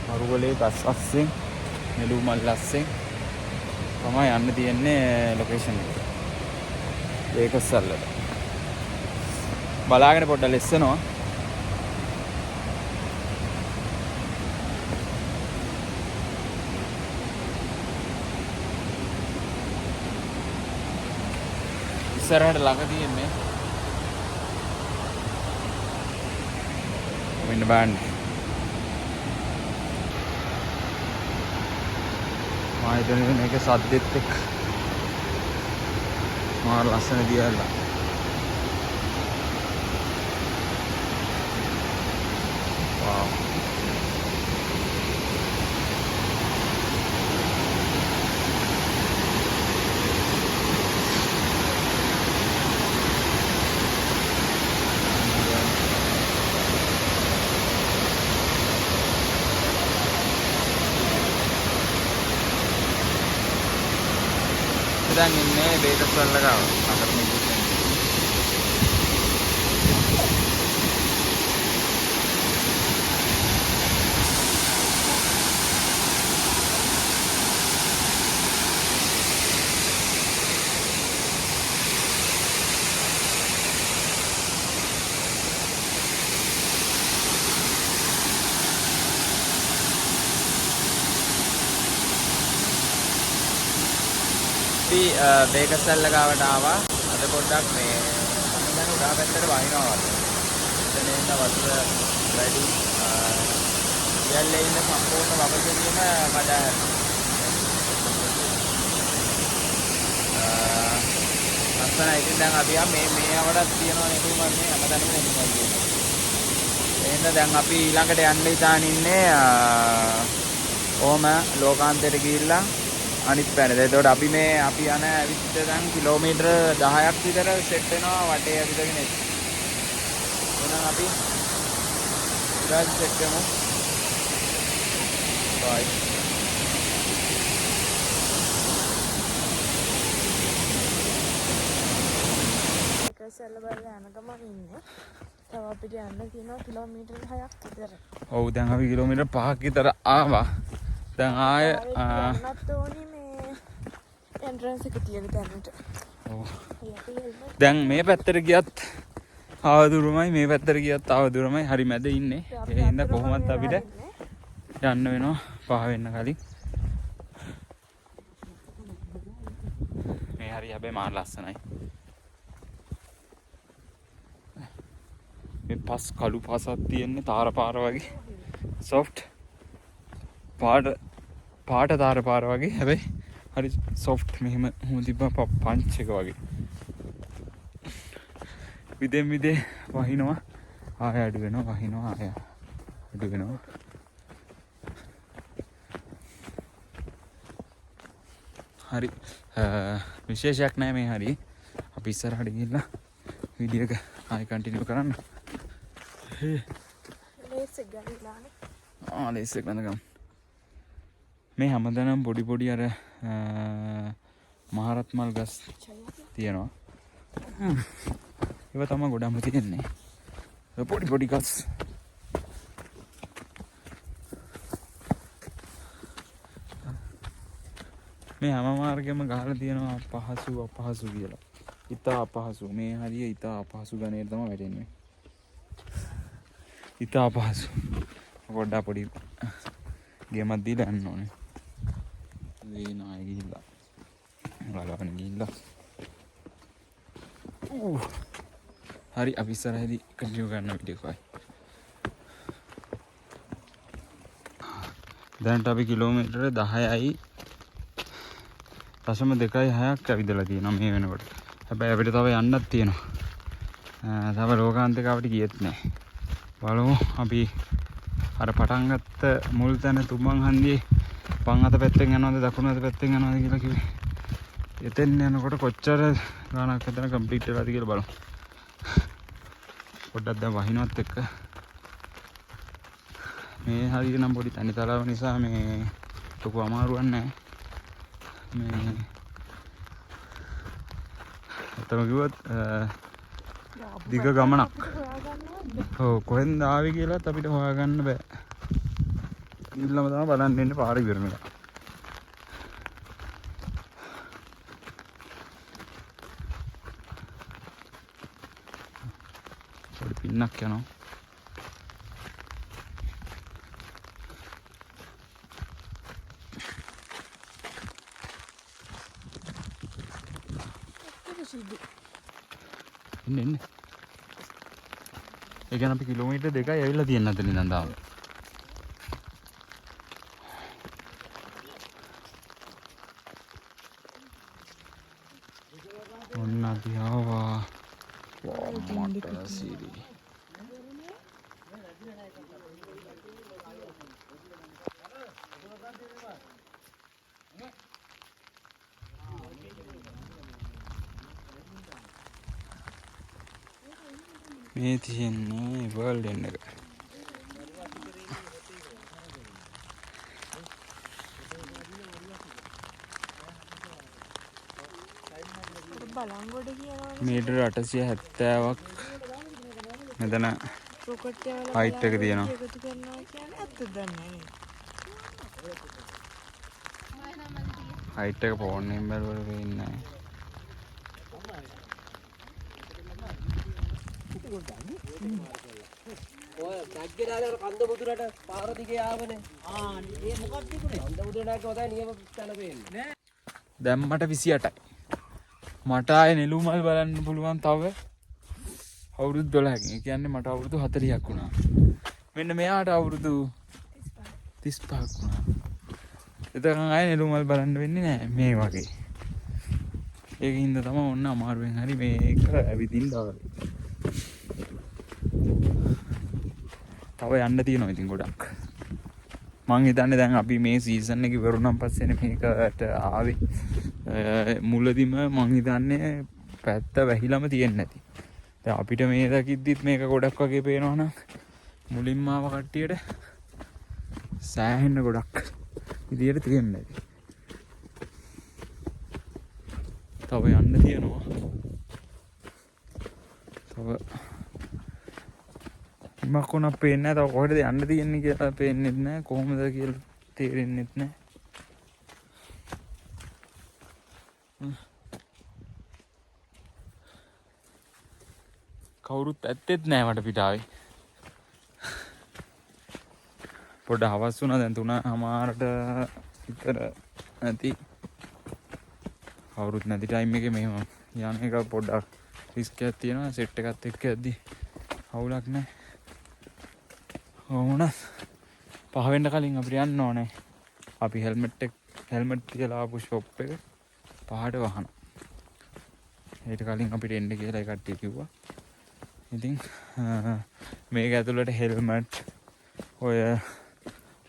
මරුගලේ ගස් අස්සෙන් නෙළුම් මල් අස්සෙන් තමයි යන්න තියෙන්නේ ලොකේෂන් එකට. බේකර්සල්ලට. බලාගෙන පොඩ්ඩක් ලෙස්සනවා. ඉස්සරහට ළඟ තියෙන්නේ. මෙන්න බලන්න. මම හිතන්නේ මේක සද්දෙත් එක්ක මාර ලස්සන දියල්ලා. වාව්. දැන් ඉන්නේ බේකස්වැල්ල ගාව. නගර නිකුත් වෙන්නේ. අපි බේකස්වැල්ල ගාවට ආවා. අද පොඩ්ඩක් මේ මම හිතන්නේ උඩා පැත්තට වහිනවා වගේ. එතන ඉන්න වතුර වැඩි. ඉයල්ලේ ඉන්න සම්පූර්ණ වපසරියම කඩා හැරෙනවා. ලස්සනයි. ඉතින් දැන් අපි ආ මේ මේ අවඩක් තියෙනවා නෙළුමක් නේ, හැමතැනම නෙළුමක් තියෙනවා. එහෙනම් දැන් අපි ඊළඟට යන්න හිතාන ඉන්නේ ඔහම ලෝකාන්තයට ගිහිල්ලා අනිත් පැත්තට. එතකොට අපි මේ අපි යන ඇවිත් දැන් කිලෝමීටර 10ක් විතර සෙට් වෙනවා වටේ ඇවිදගෙන එන්න. එහෙනම් අපි ඉරාජ් සෙට් වෙමු. බයි.
බේකස්වැල්ල බලලා යන ගමන් ඉන්නේ. තව අපිට යන්න තියෙනවා කිලෝමීටර් 6ක් විතර.
ඔව් දැන් අපි කිලෝමීටර් 5ක් විතර ආවා. දැන් ආය
යන්නත් ඕනි මේ එන්ට්‍රන්ස් එක තියෙන තැනට.
ඔව්.
අපි හෙල්මට්
දැන් මේ පැත්තට ගියත් ආව දුරමයි, මේ පැත්තට ගියත් ආව දුරමයි, හරි මැද ඉන්නේ. ඒ හින්දා කොහොමත් අපිට යන්න වෙනවා පහ වෙන්න කලින්. මේ හරි හැබැයි මාර ලස්සනයි. මේ පස් කළු පසක් තියෙන්නේ තාර පාර වගේ. සොෆ්ට් පාට පාට තාර පාර වගේ. හැබැයි හරි සොෆ්ට්. මෙහෙම හුම තිබ්බා පංච් එක වගේ. විදෙන් විදේ වහිනවා, ආය අඩු වෙනවා, වහිනවා, ආය අඩු වෙනවා. හරි විශේෂයක් නෑ මේ හරි. අපි ඉස්සරහට ගිහිල්ලා වීඩියෝ එක ආයෙ කන්ටිනියු කරන්න.
ලේස් එක ගන්නලානේ.
ආ ලේස් එක ගන්න. මේ හැමදැනම පොඩි පොඩි අර මහරත් මල් ගස් තියෙනවා. ඒවා තමයි ගොඩක්ම තියෙන්නේ. ඔය පොඩි පොඩි ගස්. මේ හැම මාර්ගෙම ගහලා තියෙනවා අපහසු අපහසු කියලා. ඉතා අපහසු. මේ හරිය ඉතා අපහසු ගණයට තමයි වැටෙන්නේ. ඉතා අපහසු. පොඩ්ඩක් පොඩි ගේමක් දීලා යන්න ඕනේ. මේ නාය ගිහිල්ලා. ගලවන්න ගිහිල්ලා. හරි අපි ඉස්සරහදී කන්ටිනියු කරන්න වීඩියෝ එකයි. දැනට අපි කිලෝමීටර 10.26ක් ඇවිදලා තියෙනවා මේ වෙනකොට. හැබැයි අපිට තව යන්නත් තියෙනවා. තව ලෝකාන්තක අපිට ගියෙත් නෑ. බලමු අපි අර පටන් ගත්ත මුල් තැන තුමන් හන්දියේ වම් අත පැත්තෙන් යනවද දකුණු අත පැත්තෙන් යනවද කියලා කිව්වේ. එතෙන් යනකොට කොච්චර ගාණක් එතන කම්ප්ලීට් වෙලාද කියලා බලමු. පොඩ්ඩක් දැන් වහිනවත් එක්ක මේ හරිය නම් පොඩි තනි තලාව නිසා මේ ලොකු අමාරුවක් නෑ. මේ ඇත්තම කිව්වොත් දිග ගමනක්. ඔව් කොහෙන්ද ආවේ කියලාත් අපිට හොයාගන්න බෑ. ඉල්ලම තමයි බලන්න ඉන්නේ පාර ඉවර වෙනකම්. පොඩි පින්නක් යනවා. එන්න එන්න. ඒ කියන්නේ අපි කිලෝමීටර් 2යි ඇවිල්ලා තියෙන අතන ඉඳන් තාම. ඔන්න අපි ආවා. මට සිරි. මේ තියෙන්නේ වර්ල්ඩ් එන්ඩ් එක.
බලංගොඩ කියනවනේ.
මීටර 870ක් මෙතන
රොකට් යවලා
හයිට් එක තියෙනවා.
එකතු කරනවා කියන්නේ ඇත්තද දන්නේ නැහැ.
හයිට් එක ෆෝන් එකෙන් බැලුවට පේන්නේ නැහැ.
ඔය නැග්ගේ දාලා අර කන්ද මුදුනට පාර දිගේ ආවනේ. ආ ඒ මොකක්ද තිබුණේ? කන්ද මුදුන නැග්ගම තමයි නියම තැන පේන්නේ.
දැන් මට 28යි. මට ආයේ නෙළුම් මල් බලන්න පුළුවන් තව අවුරුදු 12කින්. ඒ කියන්නේ මට අවුරුදු 40ක් වුණා. මෙන්න මෙයාට අවුරුදු 35ක් වුණා. එතකන් ආයේ නෙළුම් මල් බලන්න වෙන්නේ නෑ මේ වගේ. ඒක හින්දා තමයි ඔන්න අමාරුවෙන් හරි මේක ඇවිදින්න ආවේ. තව යන්න තියෙනවා ඉතින් ගොඩක්. මං හිතන්නේ දැන් අපි මේ සීසන් එක ඉවර වුණාන් පස්සේනේ මේකට ආවේ. මුලදිම මං හිතන්නේ පැත්ත වැහිලම තියෙන්නේ නැති. දැන් අපිට මේ දකිද්දිත් මේක ගොඩක් වගේ පේනවා නම් මුලින්ම ආව කට්ටියට සෑහෙන්න ගොඩක් විදියට තියෙන්නේ නැති. තව යන්න තියෙනවා. තව ඉමක් වුණා පේන්නේ නැහැ. තව කොහෙටද යන්න තියෙන්නේ කියලා පේන්නෙත් නැහැ. කොහොමද කියලා තේරෙන්නෙත් නැහැ. කවුරුත් ඇත්තෙත් නෑ මට පිටාවේ. පොඩ්ඩ හවස් වුණා දැන් 3:00 විතර ඇති. කවුරුත් නැති ටයිම් එකේ මෙහෙම යන එක පොඩ්ඩක් රිස්ක් එකක් තියෙනවා. සෙට් එකත් එක්ක යද්දි අවුලක් නෑ. කොහොම වුණත් පහ වෙන්න කලින් අපිට යන්න ඕනේ. අපි හෙල්මට් තියලා ආපු ෂොප් එක පහට වහනවා. ඊට කලින් අපිට එන්න කියලා ඒ කට්ටිය කිව්වා. ඉතින් මේක ඇතුළට හෙල්මට් ඔය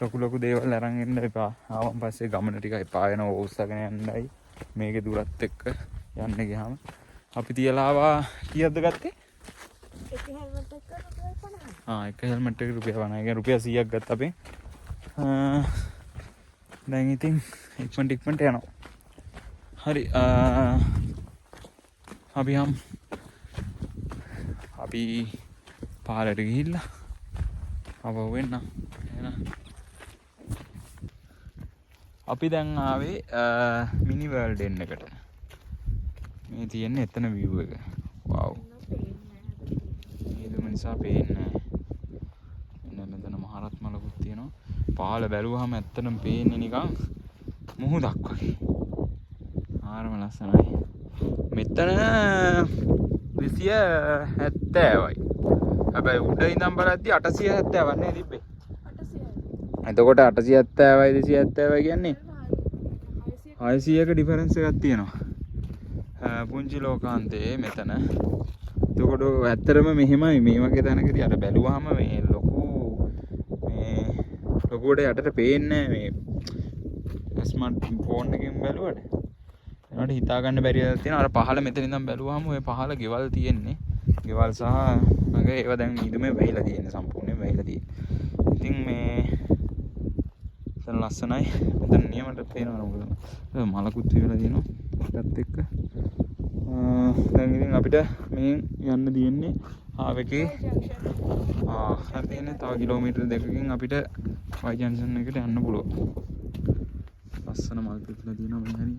ලොකු ලොකු දේවල් අරන් එන්න එපා. ආවන් පස්සේ ගමන ටික එපා වෙනවා. ඕස්සගෙන යන්නයි මේකේ දුරත් එක්ක යන්න ගියාම අපි තියලා ආවා. කීයක්ද ගත්තේ?
එක හෙල්මට් එකක් රුපියල් 50යි.
ආ, එක හෙල්මට් එක රුපියල් 50යි. ඒ කියන්නේ රුපියල් 100ක් ගත්තා අපෙන්. දැන් ඉතින් ඉක්මනට ඉක්මනට යනවා. හරි, අපි හම් අපි පාරට ගිහිල්ලා ආපහු එන්න. එහෙනම් අපි දැන් ආවේ මිනි වර්ල්ඩ් එන්න එකට. මේ තියෙන්නේ එතන view එක. වව්. මේ නිසා පේන්නේ නැහැ. මෙන්න මෙතන මහරත් මලකුත් තියෙනවා. පහළ බැලුවහම ඇත්තටම පේන්නේ නිකන් මුහුදක් වගේ. ආරම ලස්සනයි. මෙතන 270යි. හැබැයි උඩ ඉඳන් බලද්දි 870ක් නේ තිබ්බේ.
800යි.
එතකොට 870යි 270යි කියන්නේ 600ක ඩිෆරන්ස් එකක් තියෙනවා. පුංචි ලෝකාන්තයේ මෙතන. එතකොට ඇත්තටම මෙහෙමයි මේ වගේ තැනකදී අර බැලුවාම මේ ලොකු මේ ලොකුවට යටට පේන්නේ නැහැ මේ ස්මාර්ට් ෆෝන් එකෙන් බැලුවට. ඒනට හිතා ගන්න බැරි දෙයක් තියෙනවා. අර පහළ මෙතන ඉඳන් බැලුවාම ඔය පහළ ගෙවල් තියෙන්නේ. ගෙවල් සහ මගේ ඒවා දැන් මීදුමේ වැහිලා තියෙන්නේ, සම්පූර්ණයෙන් වැහිලා තියෙන්නේ. ඉතින් මේ එතන ලස්සනයි. මෙතන නියමට පේනවා මොකද මලකුත් විවලා තියෙනවා ඒකත් එක්ක. දැන් ඉතින් අපිට මේ යන්න තියෙන්නේ ආවෙකේ. හරි තියෙන්නේ තව කිලෝමීටර් දෙකකින් අපිට වයි ජංක්ෂන් එකට යන්න පුළුවන්. ලස්සන මල් පිපිලා තියෙනවා මේ හරිය.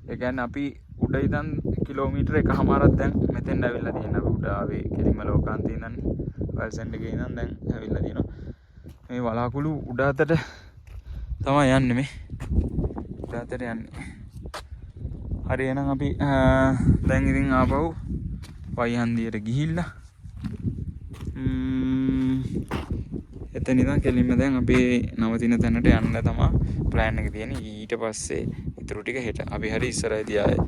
ඒ කියන්නේ අපි උඩ ඉඳන් කිලෝමීටර එකහමාරක් දැන් මෙතෙන් ඇවිල්ලා තියෙනවා. අපි උඩ ආවේ කෙලින්ම ලෝකාන්තේ ඉඳන් වල්සෙන්ඩ් එකේ ඉඳන් දැන් ඇවිල්ලා තියෙනවා. මේ වලාකුළු උඩ අතට තමයි යන්නේ මේ. උඩ අතට යන්නේ. හරි එහෙනම් අපි දැන් ඉතින් ආපහු වයිහන්දියට ගිහිල්ලා එතන ඉඳන් කෙලින්ම දැන් අපි නවතින තැනට යන්න තමයි ප්ලෑන් එක තියෙන්නේ. ඊට පස්සේ ඉතුරු ටික හෙට. අපි හරි ඉස්සරහදී ආයේ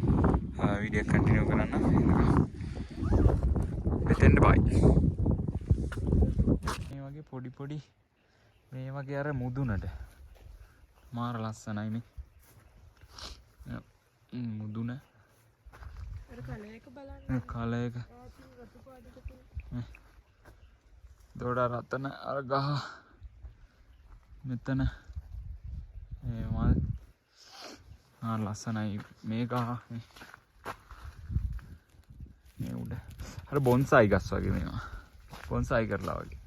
වීඩියෝ එක කන්ටිනියු කරන්න. මෙතෙන්ට බයි. මේ වගේ පොඩි පොඩි මේ වගේ අර මුදුනට මාර ලස්සනයි මේ. මුදුන.
අර කලර් එක බලන්න.
කලර් එක. දොඩ රතන අර ගහ මෙතන ඒ මල් ආ ලස්සනයි මේ ගහ මේ උඩ අර බොන්සයි ගස් වගේ මේවා බොන්සයි කරලා වගේ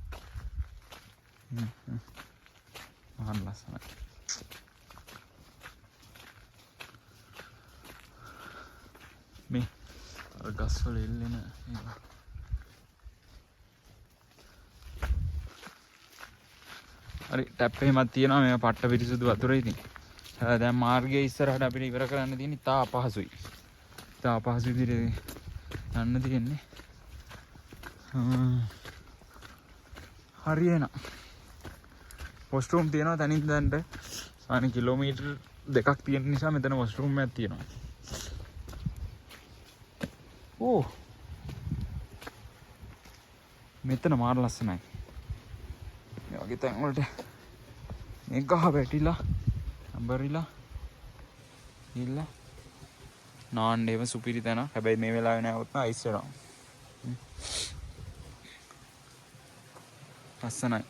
මහා ලස්සනයි. මේ අර ගස් වල එල්ලෙන ඒවා හරි ටැප් එහෙමත් තියෙනවා. මේවා පට්ට පිරිසුදු වතුර ඉතින්. දැන් මාර්ගයේ ඉස්සරහට අපිට ඉවර කරන්න තියෙන ඉතා අපහසුයි. ඉතා අපහසු විදිහට යන්න තියෙන්නේ. හරි එහෙනම්. වොෂ්රූම් තියෙනවා තනින් තැනට. සාමාන්‍ය කිලෝමීටර් 2ක් තියෙන නිසා මෙතන වොෂ්රූම් එකක් තියෙනවා. ඕ මෙතන මාර ලස්සනයි. මේ වගේ තැන් වලට මේ ගහ වැටිලා අඹරිලා ගිහිල්ලා නාන්න එහෙම සුපිරි තැනක්. හැබැයි මේ වෙලාවේ නෑවොත් නම් අයිස් වෙනවා. ලස්සනයි.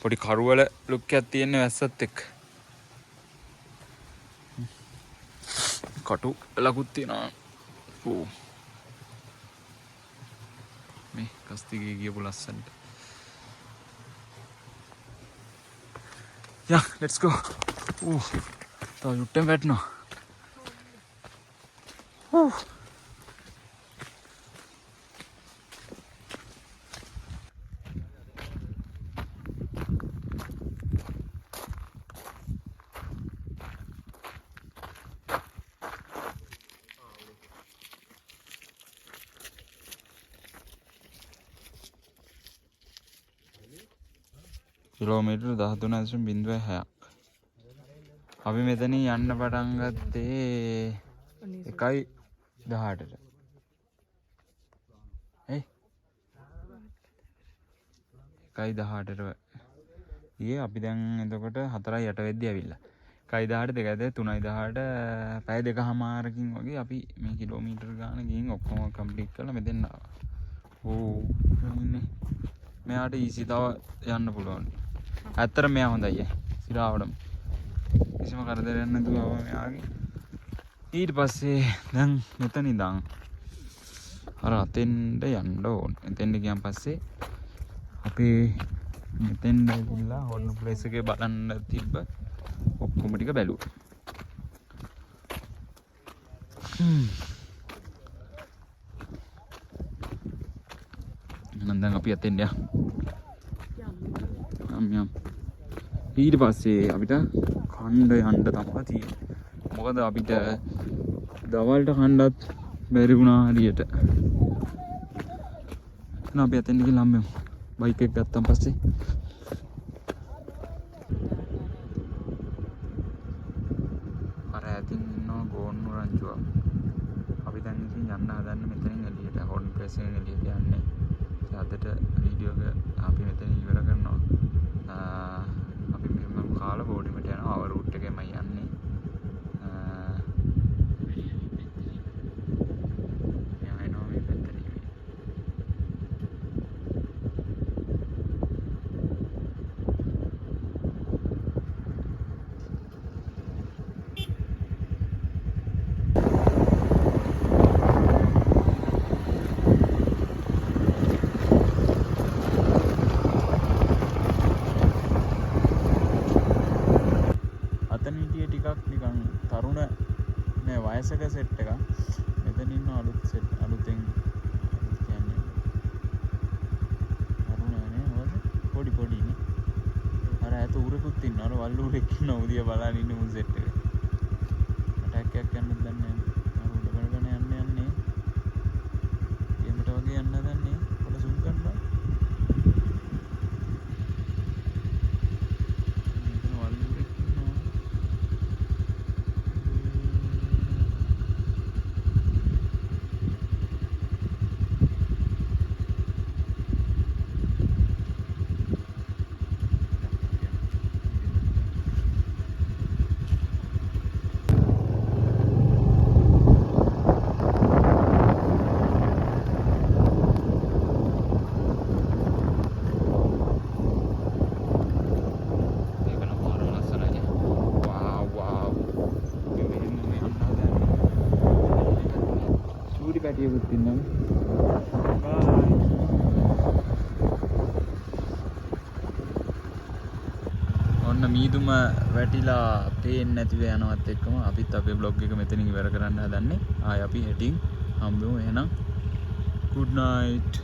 පොඩි කරුවල ලුක් එකක් තියෙන වැස්සත් එක්ක. කටු ලකුත් තියෙනවා. ඕ මේ ගස් දිගේ ගියපු ලස්සනට. Yeah, let's go. තව යුට්ටෙන් වැටෙනවා. කිලෝමීටර් 13.06ක්. අපි මෙතනින් යන්න පටන් ගත්තේ 1:18ට. ඒ 1:18ට ගියේ. අපි දැන් එතකොට 4:08 වෙද්දී ඇවිල්ලා. 1:18 2:18 3:18 පැය දෙකහමාරකින් වගේ අපි මේ කිලෝමීටර් ගාන ගිහින් ඔක්කොම කම්ප්ලීට් කරලා මෙතෙන් ආවා. ඕ ඉන්නේ. මෙයාට ඊසි තව යන්න පුළුවන්. ඇත්තටම මෙයා හොඳයි ඈ. සිරාවටම. කිසිම කරදරයක් නැතුව ආවා මෙයාගේ. ඊට පස්සේ දැන් මෙතන ඉඳන් අර අතෙන්ට යන්න ඕන. එතෙන්ට ගියන් පස්සේ අපි මෙතෙන්ට ඇවිල්ලා හොටල් ප්ලේස් එකේ බලන්න තිබ්බ ඔක්කොම ටික බැලුවා. එහෙනම් දැන් අපි අතෙන්ට යමු. යම් යම්. ඊට පස්සේ අපිට කණ්ඩ යන්න තමයි තියෙන්නේ. මොකද අපිට දවල්ට කණ්ඩත් බැරි වුණා හරියට. එහෙනම් අපි අතෙන්ට ගිහලා හම්බෙමු. බයික් එක ගත්තන් පස්සේ. අර ඈතින් ඉන්නවා ගෝන්නු රංචුවක්. අපි දැන් ඉතින් යන්න හදන්නේ මෙතනින් එළියට, හොටල් ප්ලේස් එකෙන් එළියට යන්නේ. ඉතින් අදට වීඩියෝ එක අපි මෙතනින් ඉවර කරනවා. අපි මෙහෙම කාලා බෝඩිමට යනවා. අවර් රූට් එකෙන්මයි යන්නේ. මෙහා එනවා මේ පැත්තට නෙමෙයි. අතන හිටියේ ටිකක් නිකන් තරුණ නෑ වයසක සෙට් එකක්. මෙතන ඉන්න අලුත් සෙට්, අලුතෙන් අලුත් කියන්නේ තරුණ නේ මොකද පොඩි පොඩි නේ. අර ඈත ඌරෙකුත් ඉන්නවා. අර වල්ලු ඌරෙක් ඉන්නවා. උදියා බලන් ඉන්න මුන් සෙට් එක. ඇටැක් එකක් යන්නත් දන්නේ නෑ. අර උඩ බන බන යන්න යන්නේ. ගේමට වගේ යන්න හදන්නේ. පොඩ සූම් කරන්න බෑ. කට්ටියකුත් ඉන්නවනේ. බයි. ඔන්න මීදුම වැටිලා පේන්නේ නැතිව යනවත් එක්කම අපිත් අපේ බ්ලොග් එක මෙතනින් ඉවර කරන්න හදන්නේ. ආයි අපි හෙටින් හම්බෙමු. එහෙනම් good night.